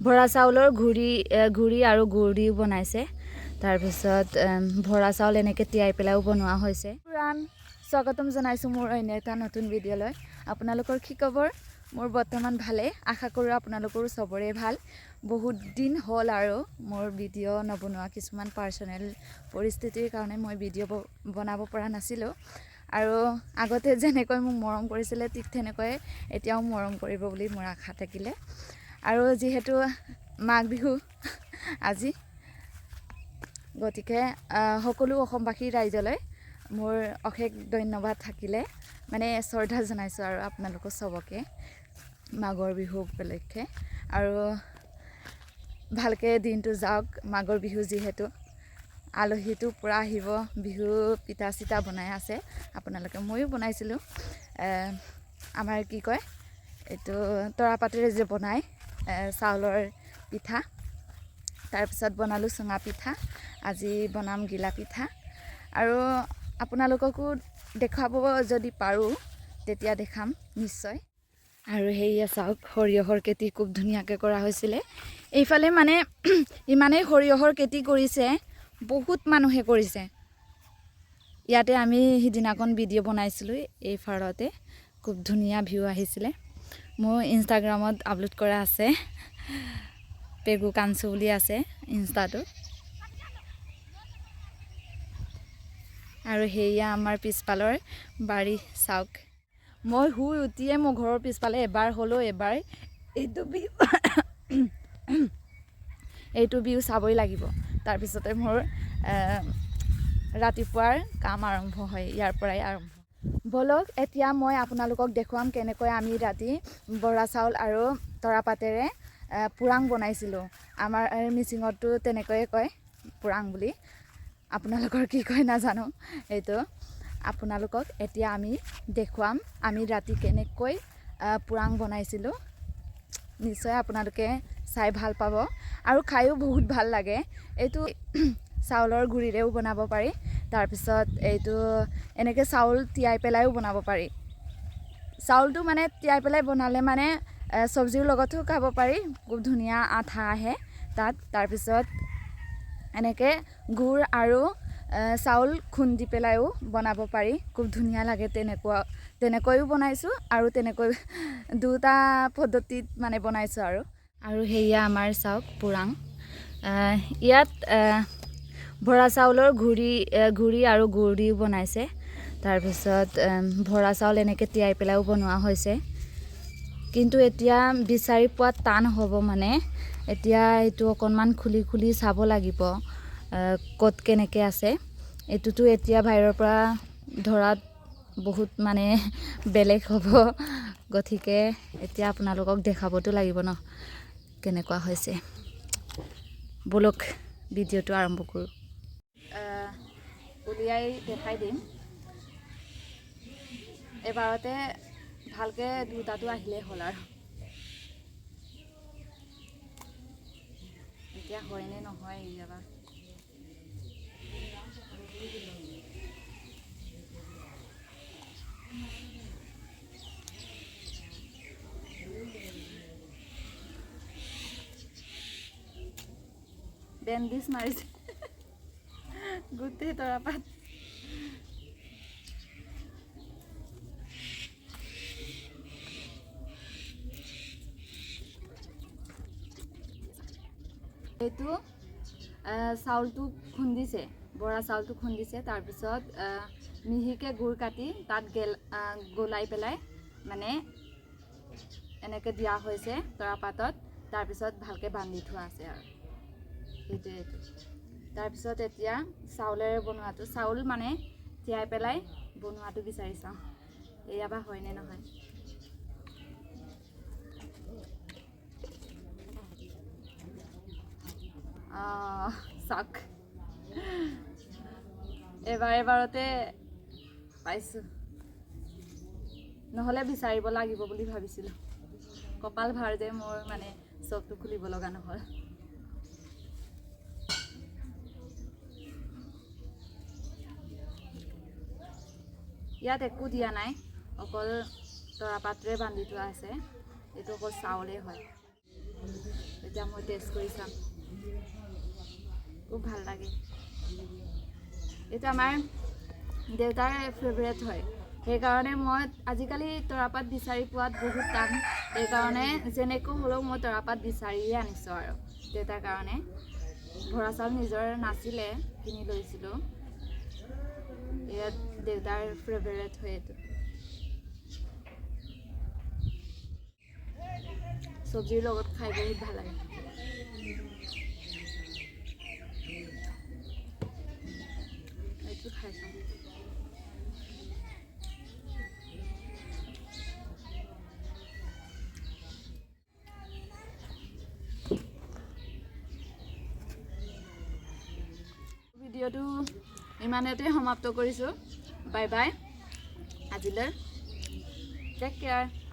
বৰা চাউলৰ গুড়ি আৰু গুৰ দিও বনাইছে। তাৰপিছত বৰা চাউল এনেকৈ তিয়াই পেলাইও বনোৱা হৈছে। ৰাম স্বাগতম জনাইছোঁ মোৰ অন্য এটা নতুন ভিডিঅ'লৈ। আপোনালোকৰ কি খবৰ? মোৰ বৰ্তমান ভালেই, আশা কৰোঁ আপোনালোকৰো চবৰে ভাল। বহুত দিন হ'ল আৰু মোৰ ভিডিঅ' নবনোৱা, কিছুমান পাৰ্চনেল পৰিস্থিতিৰ কাৰণে মই ভিডিঅ' বনাব পৰা নাছিলোঁ। আৰু আগতে যেনেকৈ মোক মৰম কৰিছিলে ঠিক তেনেকৈয়ে এতিয়াও মৰম কৰিব বুলি মোৰ আশা থাকিলে। আৰু যিহেতু মাঘ বিহু আজি, গতিকে সকলো অসমবাসী ৰাইজলৈ মোৰ অশেষ ধন্যবাদ থাকিলে, মানে শ্ৰদ্ধা জনাইছোঁ আৰু আপোনালোকক চবকে মাঘৰ বিহু উপলক্ষে। আৰু ভালকৈ দিনটো যাওক, মাঘৰ বিহু যিহেতু আলহীটো পূৰা আহিব, বিহু পিঠা চিঠা বনাই আছে আপোনালোকে, ময়ো বনাইছিলোঁ। আমাৰ কি কয় এইটো তৰাপাতেৰে যে বনায় চাউলৰ পিঠা, তাৰপিছত বনালোঁ চুঙা পিঠা, আজি বনাম গিলা পিঠা। আৰু আপোনালোককো দেখুৱাব যদি পাৰোঁ তেতিয়া দেখাম নিশ্চয়। আৰু সেয়া চাওক, সৰিয়হৰ খেতি খুব ধুনীয়াকৈ কৰা হৈছিলে। এইফালে মানে ইমানেই সৰিয়হৰ খেতি কৰিছে, বহুত মানুহে কৰিছে। ইয়াতে আমি সিদিনাখন ভিডিঅ' বনাইছিলোঁ এই ফাৰতে, খুব ধুনীয়া ভিউ আহিছিলে। মোৰ ইনষ্টাগ্ৰামত আপলোড কৰা আছে, পেগু কাঞ্চু বুলি আছে ইনষ্টাটো। আৰু সেয়া আমাৰ পিছফালৰ বাৰী চাওক। মই শুই উঠিয়ে মোৰ ঘৰৰ পিছফালে এবাৰ হ'লেও এবাৰ এইটো ভিউ চাবই লাগিব। তাৰপিছতে মোৰ ৰাতিপুৱাৰ কাম আৰম্ভ হয়, ইয়াৰ পৰাই আৰম্ভ। ব'লক এতিয়া মই আপোনালোকক দেখুৱাম কেনেকৈ আমি ৰাতি বৰা চাউল আৰু তৰাপাতেৰে পুৰাং বনাইছিলোঁ। আমাৰ মিচিঙততো তেনেকৈয়ে কয় পুৰাং বুলি, আপোনালোকৰ কি কয় নাজানো। এইটো আপোনালোকক এতিয়া আমি দেখুৱাম আমি ৰাতি কেনেকৈ পুৰাং বনাইছিলোঁ। নিশ্চয় আপোনালোকে চাই ভাল পাব আৰু খায়ো বহুত ভাল লাগে। এইটো চাউলৰ গুড়িৰেও বনাব পাৰি, তাৰপিছত এইটো এনেকৈ চাউল তিয়াই পেলাইও বনাব পাৰি। চাউলটো মানে তিয়াই পেলাই বনালে মানে চব্জিৰ লগতো খাব পাৰি, খুব ধুনীয়া আঠা আহে তাত। তাৰপিছত এনেকৈ গুড় আৰু চাউল খুন্দি পেলাইও বনাব পাৰি, খুব ধুনীয়া লাগে। তেনেকৈও বনাইছোঁ আৰু তেনেকৈ দুটা পদ্ধতিত মানে বনাইছোঁ। আৰু সেয়া আমাৰ চাওক পুৰাং। ইয়াত বৰা চাউলৰ গুড়ি আৰু গুৰ দিও বনাইছে। তাৰপিছত বৰা চাউল এনেকৈ তিয়াই পেলাইও বনোৱা হৈছে। কিন্তু এতিয়া বিচাৰি পোৱা টান হ'ব, মানে এতিয়া এইটো অকণমান খুলি খুলি চাব লাগিব ক'ত কেনেকৈ আছে। এইটোতো এতিয়া বাহিৰৰ পৰা ধৰাত বহুত মানে বেলেগ হ'ব, গতিকে এতিয়া আপোনালোকক দেখাবতো লাগিব ন কেনেকুৱা হৈছে। ব'লক ভিডিঅ'টো আৰম্ভ কৰোঁ। উলিয়াই দেখাই দিম এবাৰতে, ভালকৈ দুটাটো আহিলেই হ'ল আৰু। এতিয়া হয়নে নহয় এবাৰ। বেণ্ডেজ মাৰিছে গোটেই তৰাপাত। এইটো চাউলটো খুন্দিছে, বৰা চাউলটো খুন্দিছে, তাৰপিছত মিহিকৈ গুৰ কাটি তাত গলাই পেলাই মানে এনেকৈ দিয়া হৈছে তৰাপাতত। তাৰপিছত ভালকৈ বান্ধি থোৱা আছে আৰু এইটোৱে এইটো। তাৰপিছত এতিয়া চাউলেৰে বনোৱাটো, চাউল মানে তিয়াই পেলাই বনোৱাটো বিচাৰি চাওঁ এয়া বা হয়নে নহয়। চাওক এবাৰ এবাৰতে পাইছোঁ, নহ'লে বিচাৰিব লাগিব বুলি ভাবিছিলোঁ। কপাল ভাৰ যে মোৰ মানে চকটো খুলিব লগা নহ'ল। ইয়াত একো দিয়া নাই, অকল তৰাপাতটোৱে বান্ধি থোৱা আছে। এইটো অকল চাউলেই হয়। এতিয়া মই টেষ্ট কৰি চাম। খুব ভাল লাগে। এইটো আমাৰ দেউতাৰ ফেভৰেট হয়, সেইকাৰণে মই আজিকালি তৰাপাত বিচাৰি পোৱাত বহুত টান। সেইকাৰণে যেনেকৈ হ'লেও মই তৰাপাত বিচাৰিয়ে আনিছোঁ আৰু দেউতাৰ কাৰণে। বৰা চাউল নিজৰ নাছিলে, কিনি লৈছিলোঁ। ইয়াত দেউতাৰ ফেভৰেট হয় এইটো। চব্জিৰ লগত খাই বহুত ভাল লাগে। এইটো খাই চাওঁ। ভিডিঅ'টো ইমানতে সমাপ্ত কৰিছোঁ। বাই বাই আজিলৈ, টেক কেয়াৰ।